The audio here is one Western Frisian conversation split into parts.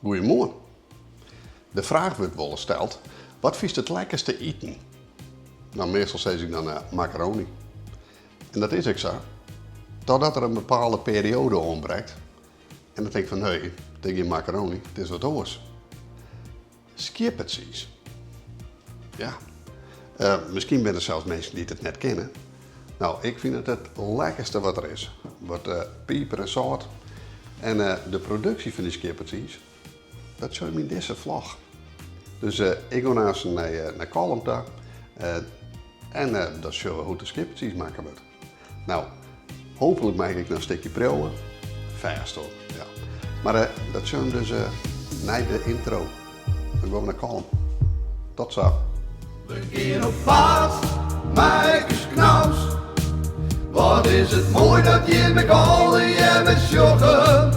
Goeiemoarn. De fraach wurdt wolris steld, wat fynst it lekkerste iten? No, meastal sis ik dan makarony. En dat is ek sa. Totdat der in bepaalde perioade oanbrekt en dan tink ik fan nee, it is gjin makarony, it is wat oars. Skieppetsiis. Ja, miskien binne der sels minsken dy't it net kinne. No, ik fyn it it lekkerste wat der is. Wat piper en sâlt. En de produksje fan dy skieppetsiis, dat sjoch je yn dizze vlog. Dus ik gean aanst nei Kollum ta en dan sjogge we hoe't de skieppetsiis makke wurdt. No, hooplik mei ik noch in stikje priuwe. Fêst wol, ja. Mar dat sjogge we dus nei de intro. Dan gean we nei Kollum. Tot sa. We gean op paad mei ús knaus. Wat is it moai dat jimme allegearre sjogge.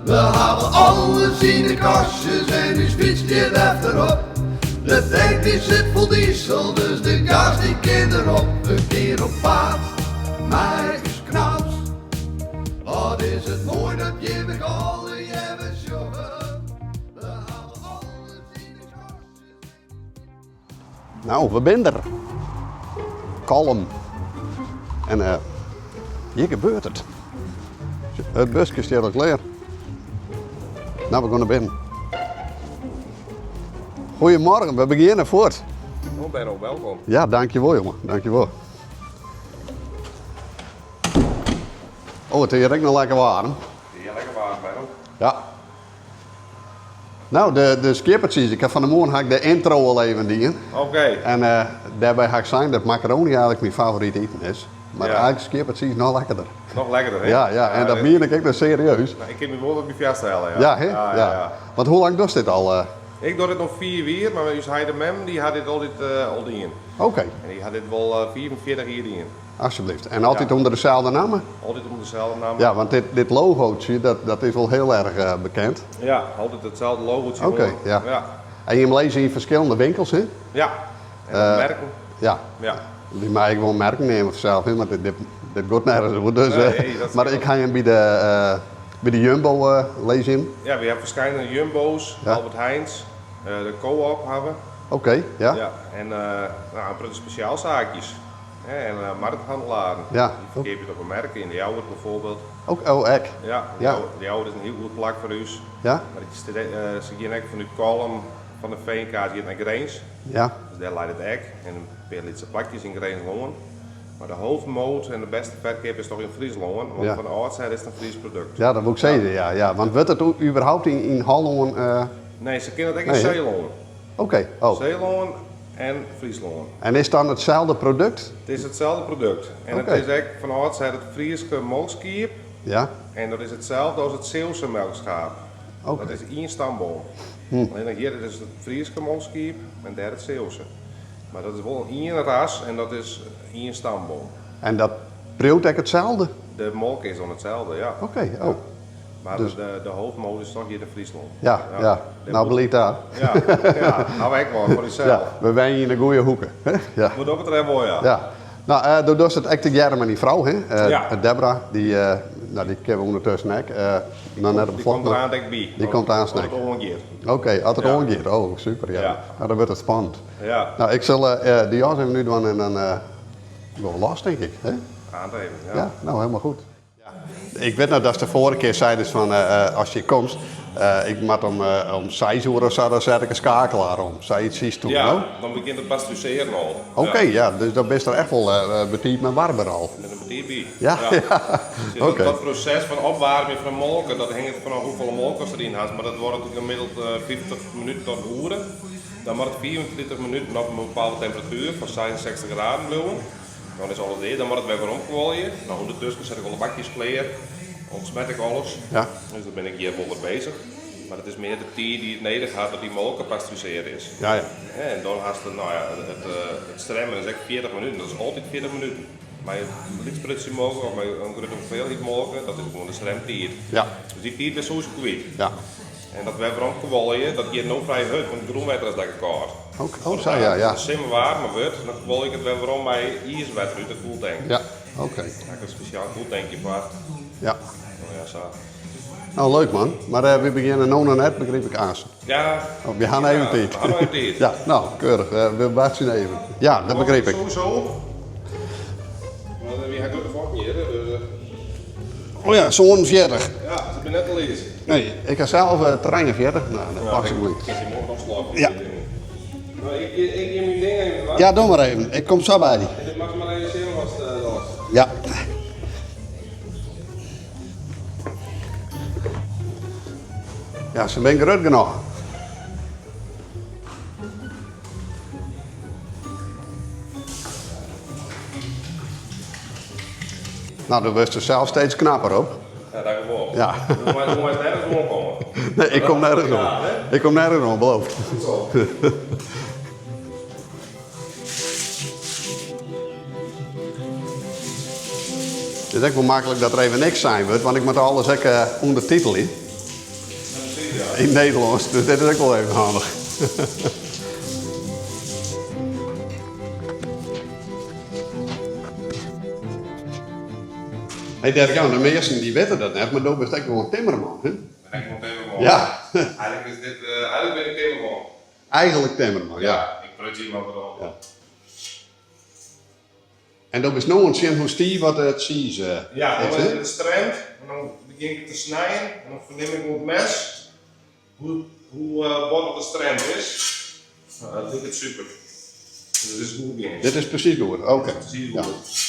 We hawwe alles yn de kastjes en ús fyts stiet efterop. De tank dy sit fol diesel, dus de gas dy kin derop. We gean op paad mei ús knaus. Wat is it moai dat jimme allegearre sjogge. We hawwe alles yn de kastjes. No, we binne der. Kollum. En uh, hjir gebeurt it. It buske stiet al klear. No, we gean nei binnen. Goedemorgen, we begjinne fuort. Oh, Benno, welkom. Ja, dankjewol jongen, dankjewol. Oh, it is hjir ek noch lekker waarm. Ja, lekker waarm, Benno. Ja. No, de skieppetsiis. Ik ha fan 'e moarn ha ik de intro al even dien. Oké. En dêrby ha ik sein dat makarony eigentlik myn favorite iten is. Mar Ja. eigentlik skieppetsiis noch lekkerder. Noch lekkerder, hè? Ja, ja, en dat mien ik ek noch serieus. Nou, ik kin my wol wat by foarstelle, ja. Ja, hè? Ja, ja, ja. Want hoe lang dochst dit al? Ik doch dit no 5 jier, mar ús heit en mem dy ha dit altyd al dien. Oké. En dy ha dit wol 45 jier dien. Alsjeblieft. En altyd ûnder deselde namme? Altyd ûnder deselde namme. Ja, want dit, dit logootje, dat, dat is wol hiel erch eh, bekend. Ja, altyd itselde logootje. Oké, ja. ja. En jim lizze yn ferskillende winkels, hè? Ja, en uh, merken. Ja. Ja. Dy mei ik wol merken neame fansels, hè, mar dit, dit, dit giet nergens oer. Dus, nee, dat mar ik ha jim by de, uh, by de Jumbo uh, lizze jim. Ja, we ha ferskillende Jumbo's, ja. Albert Heijns, de Coop ha we. Oké, ja. Ja, en nou, in protte spesjaalsaakjes. En markthannelaren, Ja. dy ferkeapje it op 'e merk, yn Ljouwert bijvoorbeeld. Ook, oh, ek? Ja, Ja. Ljouwert is in hiel goed plak foar ús. Ja? Mar se gean ek fanút Kollum, fan de Veenkaas giet nei Grins. Ja. Dus dêr leit it ek. En in pear lytse plakjes yn Grinslân. Mar de hoofdmoot en de bêste ferkeap is toch yn Fryslân, want Ja. fan âldsher is it in Frysk produkt. Ja, dat woe ik sizze, ja. ja. Want wurdt it überhaupt yn Hollân... Nee, se kinne it ek yn Nee, hè? Seelân. Oké, oh. Seelân en Fryslân. En is it dan itselde produkt? It is itselde produkt. En Oké. it is ek fan âldsher it Fryske molkskiep. Ja. En dat is itselde as it Zeeuwse melkschaap. Oké. Dat is ien stamboom. Allinnich hjir is it Fryske molkskiep en dêr it Zeeuwse. Mar dat is wol ien ras en dat is ien stamboom. En dat priuwt ek itselde? De molke is dan itselde, ja. Oké, oh. Mar Dus- de hoofdmoot is toch hjir yn Fryslân. Ja, ja. No, bliid dat. Ja, ja, ha we ek wol foar ússels. Ja, we wenje yn de goede hoeke. Ja. Wat dat betreft wol, ja. Ja. No, do dochst it ek tegearre mei dyn frou, hè? Ja. Debra, dy, no, dy kenne we ûndertusken ek. No, net op Dy vlog, komt mar der aanst ek by. Dy komt aanst As ek. it oangiet. Oké, as it Ja. oangiet. Oh, super, ja. Ja. No, dan wurdt it spannend. Ja. No, ik sil de jas even útdwaan en dan gean we los, tink ik. Hè? Aanst even, ja. Ja, no, helemaal goed. Ik wit noch datst de foarige kear seidest fan as je komst, ik moat om seis oere of sa, dan set ik in skakelaar om. Sayts siest toen, Ja, no? dan begjint it pasteurisearjen al. Oké, ja, dus dan bist der echt wol betiid mei warber al. Ik bin der betiid by. Ja, ja. Dus Oké. dat proses fan opwaarmjen fan de molke, dat hinget fan ôf hoefolle molke ast deryn hast, mar dat duorret gemiddeld 50 minuten tot in oere. Dan moat it 35 minuten op in bepaalde temperatuer fan 66 graden bliuwe. Dan is alles klear, dan moat it wer weromkuolje. No, ûndertusken set ik al de bakjes klear, ûntsmet ik alles. Ja. Dus dan bin ik hjir wol wat beuzich. Mar it is mear de tiid dy't it nedich hat dat dy molke pasteurisearre is. Ja, ja. En dan hast no ja, it stremmen is ek 40 minuten, dat is altyd 40 minuten. Mei in lyts prutsje molke of mei in grutte hoeveelheid molke, dat is gewoan de stremtiid. Ja. Dus dy tiid bist sowieso kwyt. Ja. En dat wer weromkuolje, dat giet no frij hurd, want it grûnwetter is lekker kâld. Oké, oh sa ja, ja. As de simmer waarmer wurdt, dan kuolje ik it wer werom mei iiswetter út de koeltank. Ja, oké. Dêr ha ik in spesjaal koeltankje foar. Ja. No ja, sa. No, leuk man. Mar eh, we begjinne no noch net, begryp ik aanst. Ja. Oh, we ha even tiid. We ha even tiid. Ja, no, keurich. Eh, we wachtsje even. Ja, dat begryp ik. Sowieso. Want wy ha grutte fuotten hjir. Dus, Oh ja, 47. Ja, se binne net te lyts. Nee, ik ha sels 43. No, dat past goed. Ik kin moai opslaggen. Ja. No, ik, ik gean myn ding even dwaan. Ja, doch mar even. Ik kom sa by dy. Dit moatst mar even sjen watst dochst. Ja. Ja, se binne grut genôch. No, do wurdst der sels steeds knapper op. Ja, dankjewol. Ja. Do meist nergens oankomme. Nee, ik kom nergens oan. Ik kom nergens oan, beloofd. Goed zo. It is ek wol maklik dat der even niks sein wurdt, want ik moat alles ek ûndertitelje. Yn it Nederlânsk, dus dit is ek wol even handich. Hey Dirk-Jan, de measten dy witte dat net, mar do bist ek gewoan timmerman, hè? Ben ik gewoan timmerman. Ja. Eigenlik is dit, eigenlik bin ik timmerman. Eigenlik timmerman, ja. Ja, ik prutsje mar wat oan. Ja. En do bist no oan it sjen hoe stiif oft it tsiis is, Ja, dan hè? is it stremd en dan begjin ik te snijen en dan fernim ik oan it mes hoe, hoe bot it stremd is. No, dat liket super. Dus it is goed gien. Dit is presys goed, oké. Presys Ja. goed.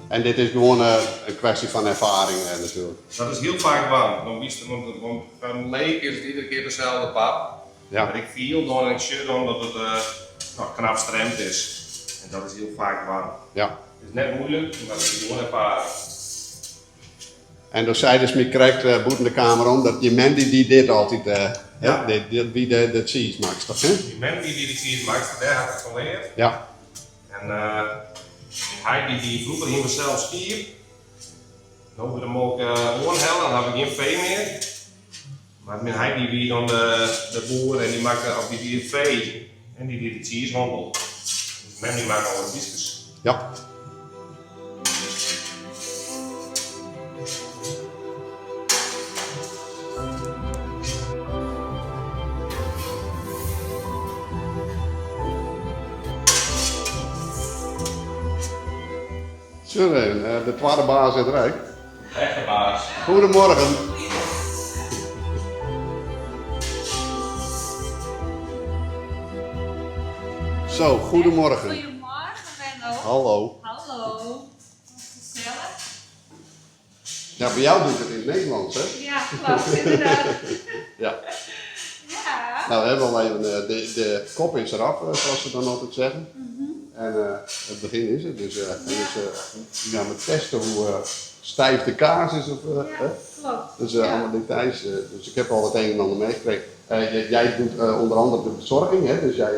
En dit is gewoan in kwestje fan erfaring natuerlik. Dat is hiel faak dwaan. Dan witst, want, want foar in leek is it iedere kear deselde pap. Ja. Mar ik fiel dan en ik sjoch dan dat it no, knap stremd is. En dat is hiel faak dwaan. Ja. It is net muoilik, mar it is gewoan erfaring. En do seidest my krekt bûten de kamer om dat je mem dy die dit altyd, Ja. hè? Dit wie de tsiismakster, hè? Myn mem dy wie de tsiismakster, dêr ha ik it fan leard. Ja. En myn heit dy die froeger hiene we sels skiep. No wurdt de molke oanhelle, dan ha we gjin fee mear. Mar myn heit dy wie dan de boer en dy makke, of dy die it fee en dy die de tsiishannel. Dus mem dy makke al de tsiiskes. Ja. Sjoch even, de twadde baas is der ek. Echte baas. Goedemorgen. Zo, goedemorgen. Goedemorgen Menno. Hallo. Hallo. Wat gesellich. Ja, by jou doe ik it yn it Nederlânsk, hè? Ja, klopt, inderdaad. Ja. Ja. Nou, we hebben al even, de kop is eraf, zoals ze dan altijd zeggen. En het begin is het. Dus, en dus we gaan we testen hoe stijf de kaas is. Of, Ja, hè? klopt. Dus Ja. allemaal details. Dus ik heb al het een en ander meegekregen. Jij doet onder andere de bezorging, hè? Dus jij,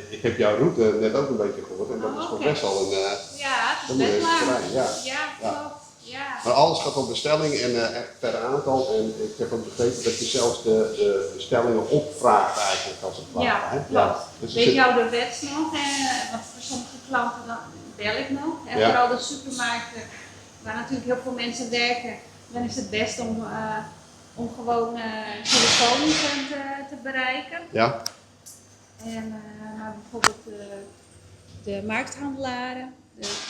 ik heb jouw route net ook een beetje gehoord. En dat Oh, is toch oké. best wel een, Ja, het dat is moet best even lang. terrein, ja. Ja, Ja. klopt. Ja. Maar alles gaat op bestelling en echt per aantal. En ik heb ook begrepen dat je zelfs de bestellingen opvraagt eigenlijk als het ware. Ja, hè? klopt. Dus er Weet zit- je ouderwets nog, hè? Want voor sommige klanten dan bel ik nog. En Ja. vooral de supermarkten, waar natuurlijk heel veel mensen werken, dan is het best om gewoon telefonisch te bereiken. Ja. En, maar bijvoorbeeld de markthandelaren,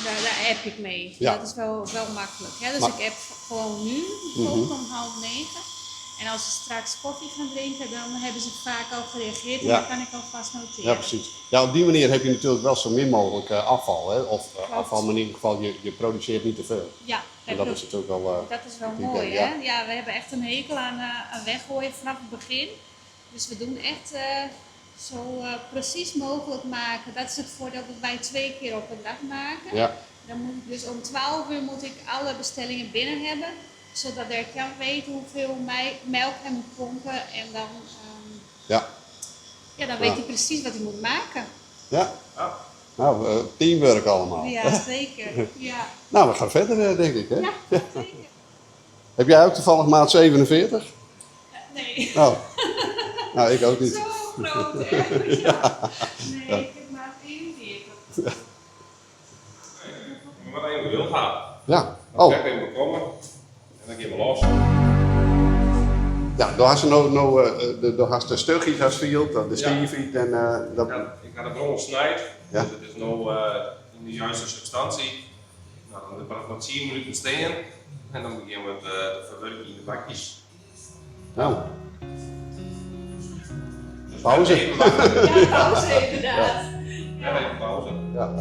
daar app ik mee. Ja. Dat is wel makkelijk. Hè? Dus Maar ik app gewoon nu, bijvoorbeeld om 8:30. En als ze straks koffie gaan drinken, dan hebben ze vaak al gereageerd en Ja. dan kan ik alvast noteren. Ja, precies. Ja, op die manier heb je natuurlijk wel zo min mogelijk afval. Hè? Of afval, maar in ieder geval, je produceert niet te veel. Ja, En dat is natuurlijk wel, dat is wel het mooi, idee, hè? ja. Ja, we hebben echt een hekel aan weggooien vanaf het begin. Dus we doen echt zo precies mogelijk maken. Dat is het voordeel dat wij 2 keer op een dag maken. Ja. Dan moet ik dus om 12 uur moet ik alle bestellingen binnen hebben. Zodat Dirk-Jan weet hoeveel melk hij moet pompen. En Ja. dan weet Ja. hij precies wat hij moet maken. Ja. Ja. Nou, teamwork allemaal. Ja, zeker. Ja. Nou, we gaan verder, denk ik. Hè? Ja, zeker. Heb jij ook toevallig maat 47? Nee. Oh. Nou, ik ook niet. Zo groot, hè? Ja. Nee, Ja. ik heb maat 41. Maar even wild gaan. Ja. Oh. Krekt even bekomme en dan gean we los. Ja, do hast no, no do hast de stuchheid hast field, de stiifheid en dat. Ja, ik ha de wrongel snijd, dus it is no yn de juiste substantie. No, dan lit ik noch 10 minuten stean en dan begjinne we it te ferwurkjen yn de bakjes. No. Pauze. Ja, pauze inderdaad. Ja, even pauze. Ja.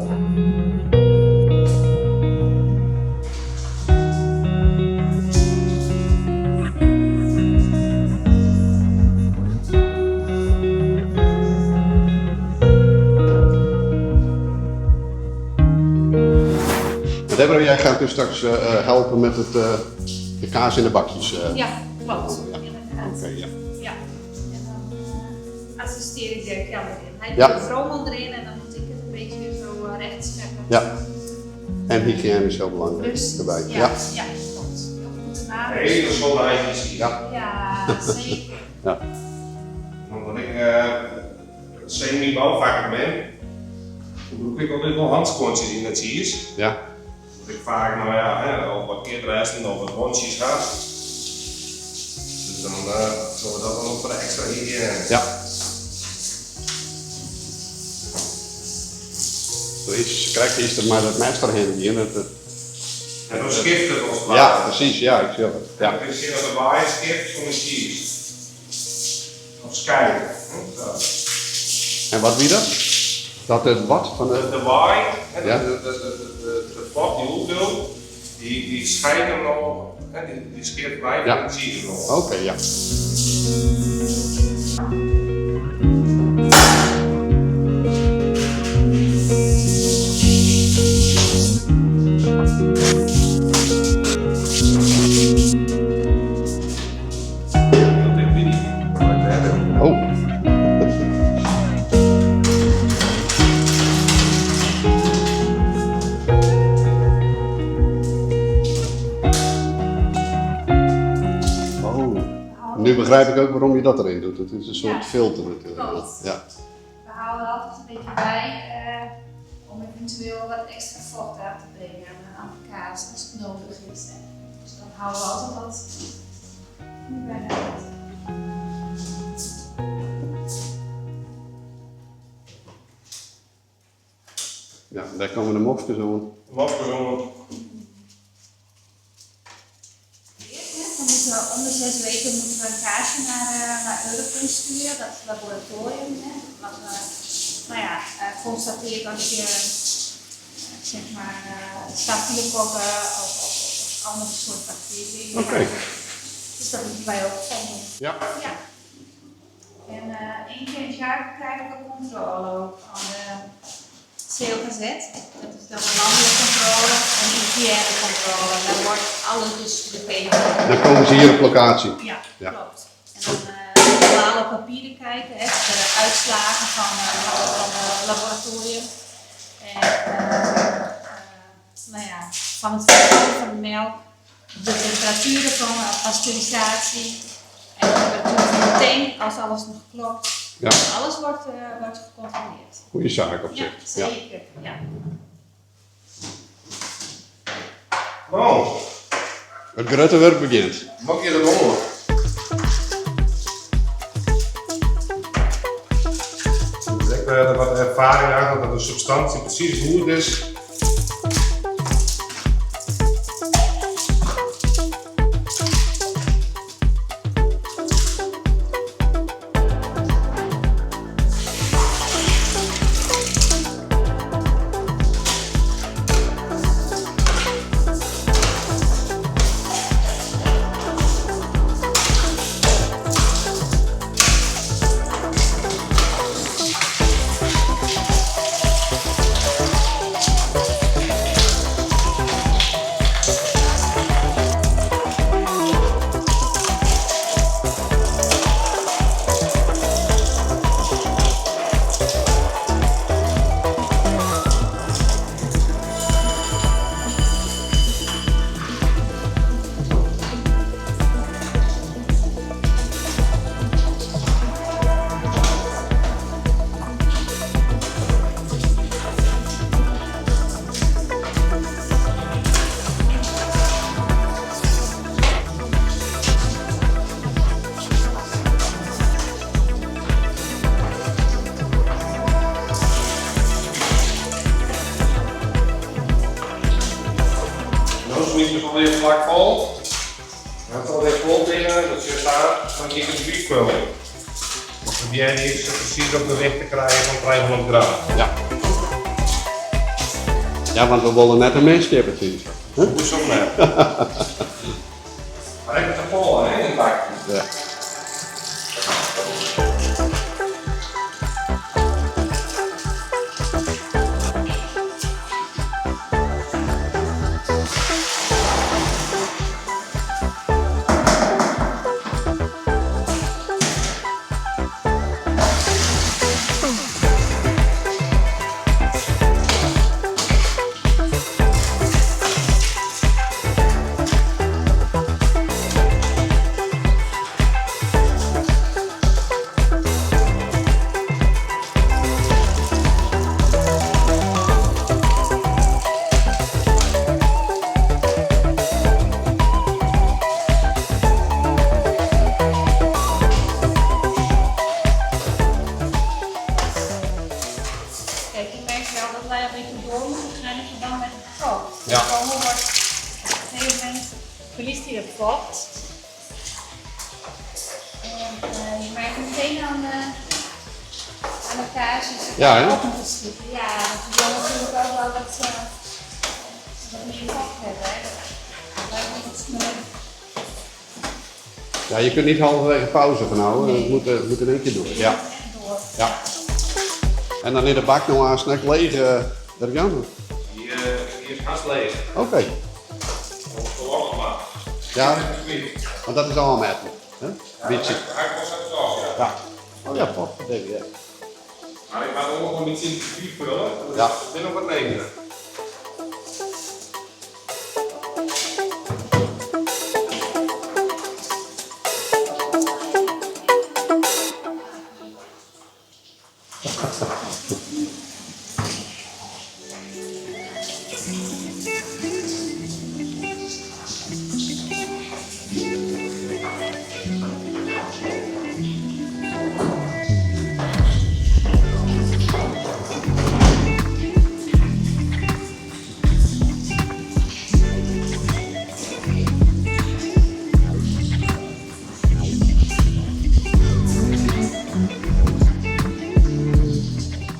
Deborah, jij gaat dus straks helpen met de kaas in de bakjes. Ja, klopt. Ja. Inderdaad. Oké, ja. Ja. En dan assisteer ik Dirk Jan erin. Hij doet de wrongel erin en dan moet ik het een beetje zo recht scheppen. Ja. En hygiëne is heel belangrijk Precies. erbij. Ja, ja. Klopt. Heel goed ernaar. Hele gezonde eitjes hier. Ja. Ja, zeker. Ja. Omdat ik semi-bouwvakker ben, brûk ik altyd wol handskuontsjes yn it tsiis. Dat ik faak, no ja, hè, of wat keatresten of wat wontsjes ha. Dus dan sille we dat dan ook foar de ekstra hygiëne. Ja. Zo is, krijgt is er maar dat meester heen gien, dat, dat En dan skift het als het Ja, ware. precies, ja, ik zie het. Ja. Het is dat de waai skift van de cheese. Of schijf, hè, zo. En wat wie dat? Dat het wat van de De waai, hè, de vocht die oerdoet, die scheidt hem nog, hè, die skift bij van de cheese nog. Oké, ja. Oh. Oh. Nu begrijp ik ook waarom je dat erin doet. Het is een soort filter natuurlijk. Klopt. Ja. We houden altijd een beetje bij om eventueel wat extra vocht aan te brengen aan de kaas als het nodig is. Hè. Dus dan houden we altijd wat bij de hand. Ja, daar komen de mopjes aan. De mopjes aan. We moeten om de 6 weken moeten we een kaasje naar Eurofins sturen, dat is het laboratorium. Hè, wat we, nou ja, constateert als je stafylokokken of andere soort bacteriën hebt. Dus dat moeten wij ook volgen. Ja. En 1 keer in het jaar krijgen we controle ook van de COGZ. Dat is dan de landelijke controle en de hygiënecontrole. Daar wordt alles dus bekeken. Dan komen ze hier op locatie. Ja, klopt. En dan we alle papieren kijken, hè, de uitslagen van het laboratorium. En van het verkoop van de melk, de temperaturen van de pasteurisatie en de temperatuur van de tank, als alles nog klopt. Alles wordt gecontroleerd. Goeie zaak op Ja, zich. Ja. zeker. Ja. Nou. Het grote werk begint. Mag je dat horen? Dus ik heb wat ervaring aan dat de substantie precies goed is. En as al dit fol binne, dat sjochst daar, dan gean ik it byfullen. Ik probearje earst presys op gewicht te krijen fan 300 gram. Ja. Ja, want we wolle net in mins skippe tsjin. Hoezo net? Mar ek te folle, hè, yn it bakje. Ja. Kijk, je merkt wel dat wij een beetje door moeten gaan in verband met het vocht. Ja. De vogel wordt op een gegeven moment verliest hij het vocht. En je merkt meteen aan de kaas is het Ja, hè? op moeten schieten. Ja, want je wil natuurlijk ook wel wat meer vocht hebben. Hè. Dat lijkt me wat sneller. Ja, je kunt niet halverwege pauze gaan houden. Nee. Het moet in één keer door. Je Ja. moet echt door. Ja. En dan in de bak nog aan snack leeg, Dirk-Jan? Die is haast leeg. Oké. Dat is wel maar. Ja, want dat is allemaal met, hè? Beetje. Hij kost het zo, ja. Ja. Oh ja, potverdikke, ja. Maar ik ga ook nog een beetje in het vullen. Ja. Ik ben nog wat leger.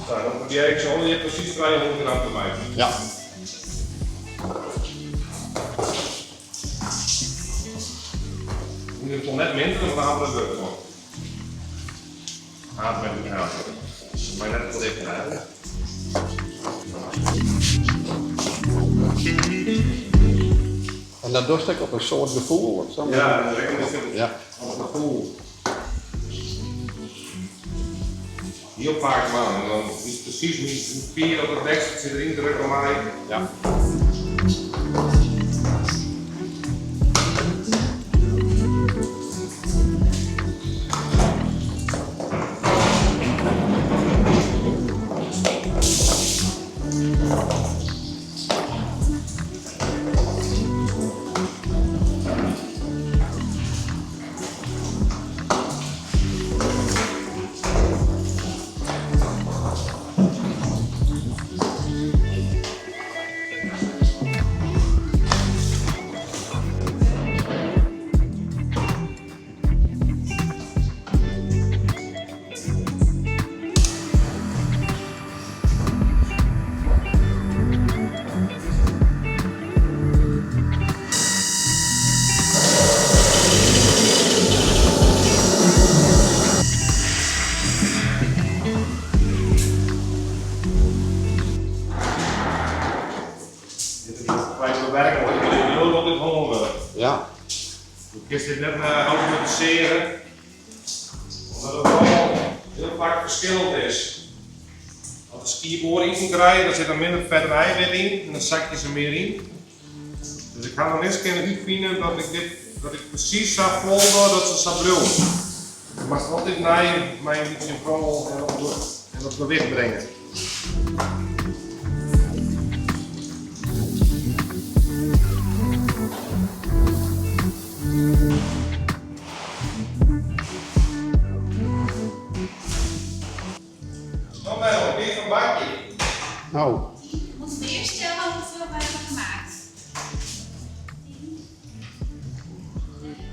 Nou, dan probeer ik zo ongeveer precies 300 gram te maken. Ja. Moet het nog net minder, dan gaan we het lukken. Haat met die haat. Maar net het licht, hè. En dat dorst ik op een soort gevoel of zo? Ja, dat is een beetje Ja. op een gevoel. Heel vaak man, en dan is het precies hoe vier op het dekst zit erin drukken mij. Ja. Dit is vrij bewerken, want ik wil altijd honger. Ja. Je kunt dit net automatiseren, omdat het allemaal heel vaak verschillend is. Als de skiboren iets krijgen, dan zit er minder vet en eiwit in en dan zak je ze meer in. Dus ik ga nog eens kunnen uitvinden dat ik precies zou volgen dat ze zou bloeien. Ik mag altijd naar mij een beetje rommel en op gewicht brengen. Nou, Merel, weer een bakje. Nou. We moeten eerst tellen hoeveel we hebben gemaakt. 10, 6,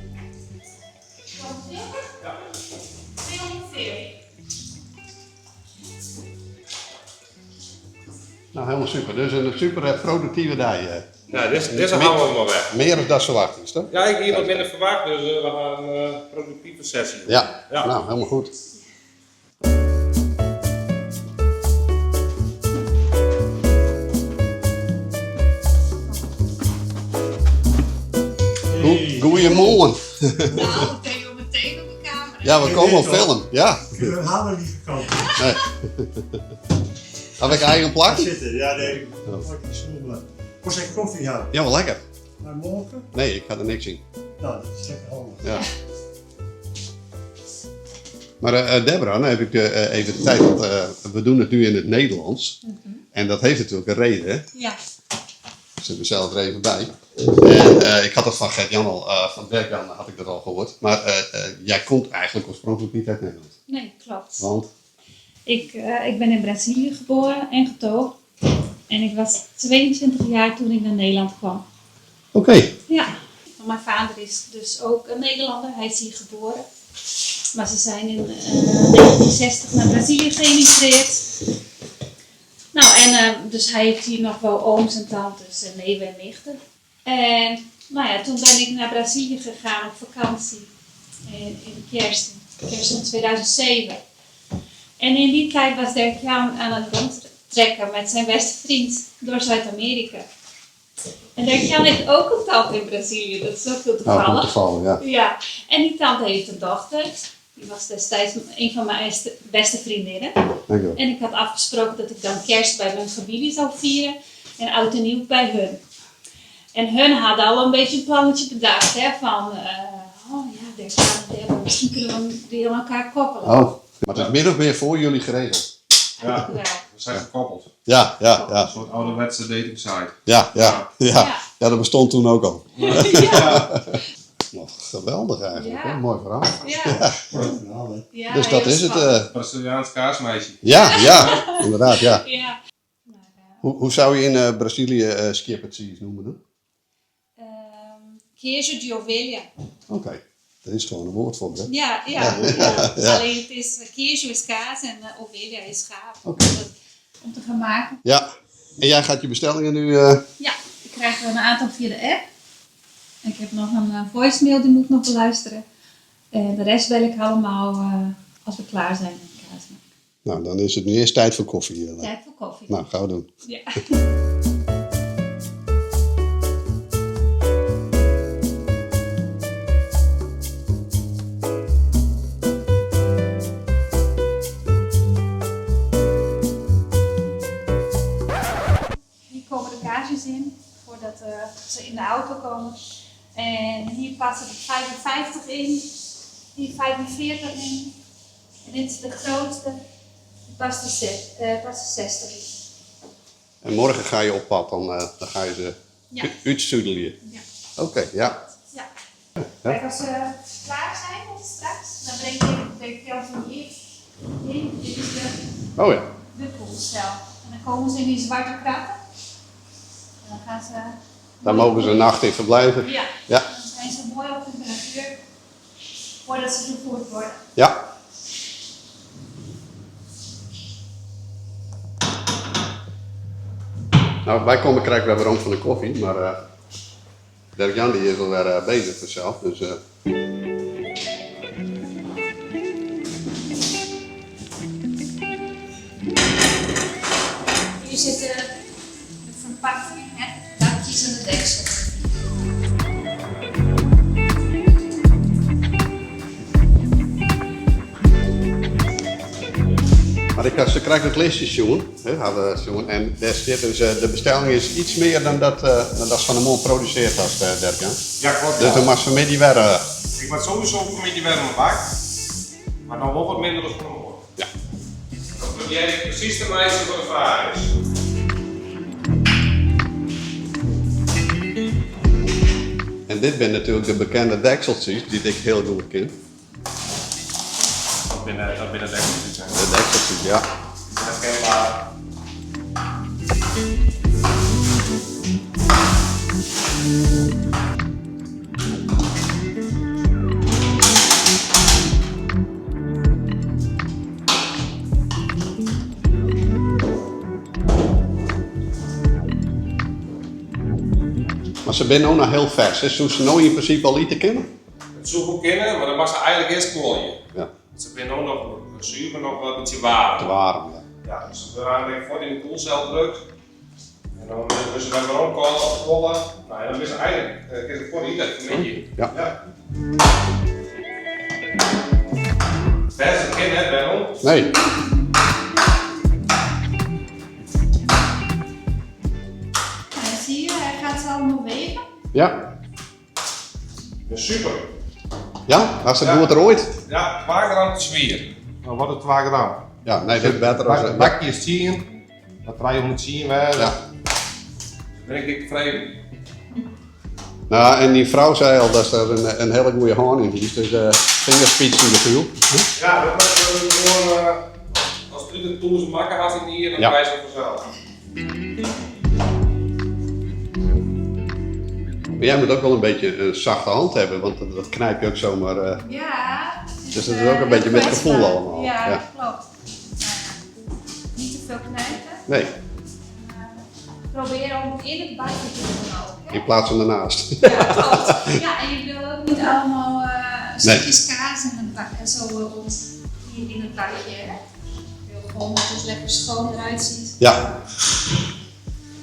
Nou, helemaal super. Dus in super produktive dei. Ja, dizze hawwe we mar wer. Mear as dat ferwachte, toch? Ja, ik hie wat minder ferwachte, dus we ha in produktive sessie. Ja, no, helemaal goed. Goeiemoarn. Nou, Theo meteen op de camera. Ja, we komen op film. Ja. We hadden niet gekomen. Nee. Heb ik eigen plak? Zitten, ja, nee. Ik oh. Kost ik koffie hebben? Ja, wel lekker. Maar morgen? Nee, ik ga er niks in. Nou, dat is lekker handig. Ja. Maar Deborah, dan heb ik even de tijd, want we doen het nu in het Nederlands. En dat heeft natuurlijk een reden, hè? Ja. Ik zet mezelf er even bij. En ik had dat van Gert-Jan al, van Dirk-Jan had ik dat al gehoord. Maar jij komt eigenlijk oorspronkelijk niet uit Nederland. Nee, klopt. Want? Ik ben in Brazilië geboren en getogen. En ik was 22 jaar toen ik naar Nederland kwam. Oké. Ja. Maar mijn vader is dus ook een Nederlander. Hij is hier geboren. Maar ze zijn in 1960 naar Brazilië geëmigreerd. Nou, en dus hij heeft hier nog wel ooms en tantes en neven en nichten. En nou ja, toen ben ik naar Brazilië gegaan op vakantie. In kerst, kerst van 2007. En in die tijd was Dirk Jan aan het rondtrekken met zijn beste vriend door Zuid-Amerika. En Dirk Jan heeft ook een tante in Brazilië, dat is ook heel Nou, toevallig. toevallig, ja. Ja, en die tante heeft een dochter. Die was destijds een van mijn beste vriendinnen. Dankjewel. En ik had afgesproken dat ik dan kerst bij mijn familie zou vieren en oud en nieuw bij hun. En hun hadden al een beetje een plannetje bedacht, hè, van, oh ja, Dirk Jan en Deborah, misschien kunnen we die aan elkaar koppelen. Oh, maar het is min of meer voor jullie geregeld. Ja, Ja. we zijn gekoppeld. Ja, ja, ja. Een soort ouderwetse dating site. Ja, ja, ja. Ja. Ja, dat bestond toen ook al. Ja. Nou, geweldig eigenlijk, Ja. hè? Mooi verhaal. Ja. Mooi verhaal, hè? Ja, Dus dat heel is het. spannend. Braziliaans kaasmeisje. Ja, ja, inderdaad, ja. Ja. Hoe zou je in Brazilië skippertjes noemen dan? Queijo de ovelha. Oké, dat is gewoon een woord voor, hè? Ja, ja, ja. Alleen het is, queijo is kaas en ovelha is schaap. Oké. Om te gaan maken. Ja, en jij gaat je bestellingen nu... Ja, ik krijg er een aantal via de app. Ik heb nog een voicemail, die moet ik nog beluisteren. En de rest bel ik allemaal als we klaar zijn met kaas maken. Nou, dan is het nu eerst tijd voor koffie. Tijd voor koffie. Nou, gaan we doen. Ja. Hier komen de kaarsjes in, voordat ze in de auto komen. En hier passen de 55 in, hier 45 in. En dit is de grootste, die past de 60 in. En morgen ga je op pad, dan ga je ze Ja. uitzoedelen. Ja. Oké, ja. Ja. Ja. Kijk, als ze klaar zijn straks, dan breng ik de kant hier in. Dit is Oh ja. de koelcel. En dan komen ze in die zwarte kratten. En dan gaan ze... Daar mogen ze een nacht in verblijven. Ja. Ja. Dan zijn ze mooi op temperatuur voordat ze vervoerd worden. Ja. Nou, wij komen krijgen weer waarom van de koffie, maar Dirk Jan die is alweer bezig vanzelf, dus. Hier zitten de verpakking, hè, dakjes en de deksel. Maar ze krijgen het listjes, jongen. Hè, hadden ze, jongen. En daar zit dus, de bestelling is iets meer dan dat ze van de mond produceerd had, Dirk, hè? Ja, klopt. Dus dan mag ze met die weer. Ik maak sowieso voor met die weer mijn bak, maar dan wel wat minder dan van de mond. Ja. Dan probeer ik precies de meisje wat de vraag is. En dit zijn natuurlijk de bekende dekseltjes die ik heel goed ken. Dat binnen dekseltjes zijn. De dekseltjes, ja. Herkenbaar. Want se binne no noch hiel fers, hè? Soe se no yn prinsipe al ite kinne? It soe wol kinne, mar dan moatst se eigentlik earst kuolje. Ja. Se binne no noch suver, noch in bytsje waarm. Te waarm, ja. Ja, dus se wurde eigentlik fuort yn de kuolsel drukt. En dan wurde se wer werom kuolle. No, en dan binne se eigentlik, kinne se fuort ite fan 'e middei. Ja. Ja. Bêst, it kin net, Benno. Nee. Nou, zie je, hij gaat ze allemaal wegen. Ja. Ja, super. Ja, hast it Ja. goed roaid? Ja, 2 gram te swier. No, wat is 2 gram? Ja, nee, dat is better as... Het bakje is 10, dat 310 wêze. Ja. Ben ik dik tefreden. Nou, en dyn frou sei al dat der in hiele goede hân yn hiest, dus fingerspitzengefühl. Ja, dat moat gewoan, as it út de 1000 makke hast yn in jier, dan krijst it fansels. Maar jij moet ook wel een beetje een zachte hand hebben, want dat knijp je ook zomaar. Ja, het is, Dus dat is ook een heel beetje met gevoel kwetsbaar. allemaal. Ja, Ja. dat klopt. Nou ja, niet te veel knijpen. Nee, En, probeer om in het bakje te doen ook. Hè? in plaats van ernaast. Ja, klopt. Ja, en je wil ook niet allemaal Nee. stukjes kaas in het bak en zo hier in het bakje. Hè? Je wil gewoon dat het lekker schoon eruit ziet. Ja.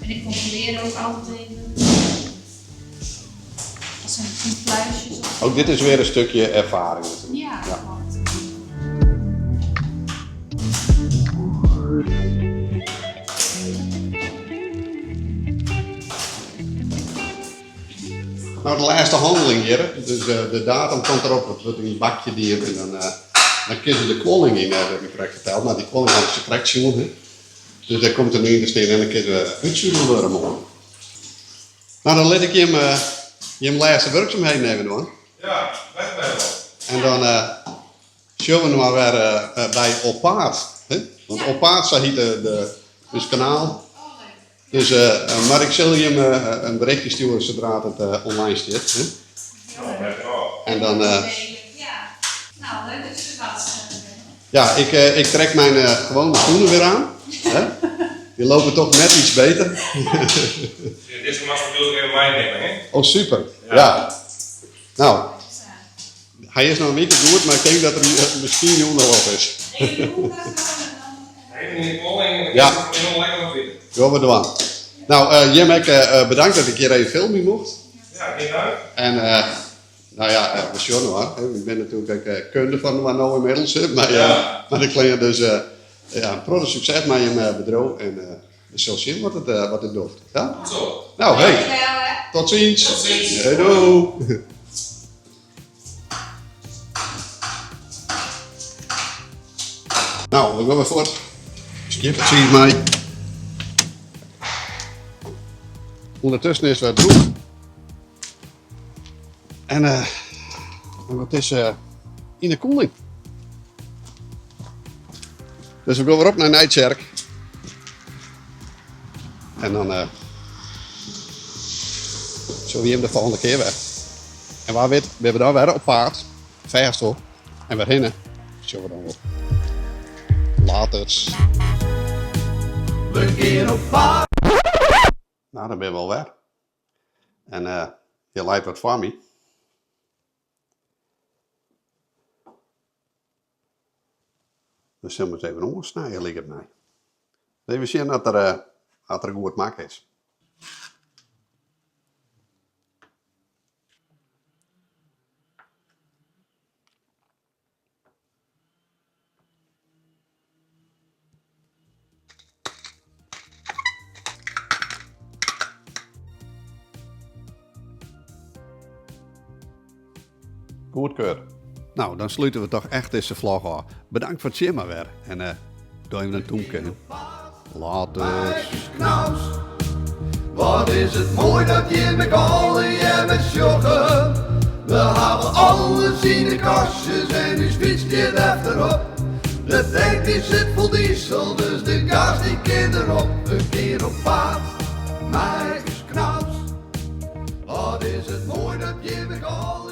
En ik controleer ook altijd even. Als er geen pluisjes of zo. Ook dit is weer een stukje ervaring natuurlijk. Ja, Ja. klopt. Nou, de laatste handeling hier. Dus de datum komt erop, het wordt in een bakje die en dan kiezen ze de kwalling in, heb ik correct verteld. Nou, die kwalling hadden ze correct zien, hè. Dus daar komt er nu in te staan en dan kunnen we uitzoeken worden morgen. Nou, dan laat ik je hem laatste werkzaamheden even doen. Ja, weg bij wel. En dan zullen we nog maar weer bij Op Paard. Hè? Want Ja. Op Paard, zo heet het kanaal. Oh, leuk. Dus, maar ik zal je hem een berichtje sturen zodra het online staat. Hè? Heel leuk. En dan, Ja, nou leuk dat je er was. Ja, ik trek mijn gewone schoenen weer aan. Hè? Die lopen toch net iets beter. Dit is een massa wil ik even meenemen, hè? Oh, super. Ja. Ja. Nou, hij is nog een week goed, maar ik denk dat er misschien nu nog op is. Even de hoek laten en dan, Even in de kwalling en dan Ja. is het heel lekker nog weer. Ja, we doen. Nou, Jim, ik bedankt dat ik hier even filmen mocht. Ja, geen dank. En nou ja, we zien hoor. Ik ben natuurlijk ook kunde van Mano inmiddels. Hè. Maar, Ja. maar ik klink dus ja, een groot succes met je bedrijf. En we zullen zien wat het doet. Ja? Goed zo. Nou, hey. Dankjewel, hè. Tot ziens. Tot ziens. Hey, doei. Nou, we gaan weer voort. Skip het ziens mij. Ondertussen is het droeg. En wat is in de koeling. Dus we gaan weer op naar Nijtjerk. En dan zullen we hem de volgende keer weer. En waar weet, we hebben daar weer op paard. Vast hoor. En weer hinnen. Zullen we dan wel. Later. We gaan op paard. Nou, dan ben je wel weer. En je lijkt wat voor me. Dan zullen we het even omsnijden, lijkt het mij. Even zien dat er goed mak is. Goedkeur. Nou, dan sluiten we toch echt deze vlog af. Bedankt voor het zien maar weer. En doe even een toemke. Later. Knaus. Wat is het mooi dat je met alle je sjoggen. We hebben alles in de kastjes en die fiets die erop. De tank die zit vol diesel, dus de gas die kinderop. Een keer op paard, maar is knaus. Wat is het mooi dat je met alle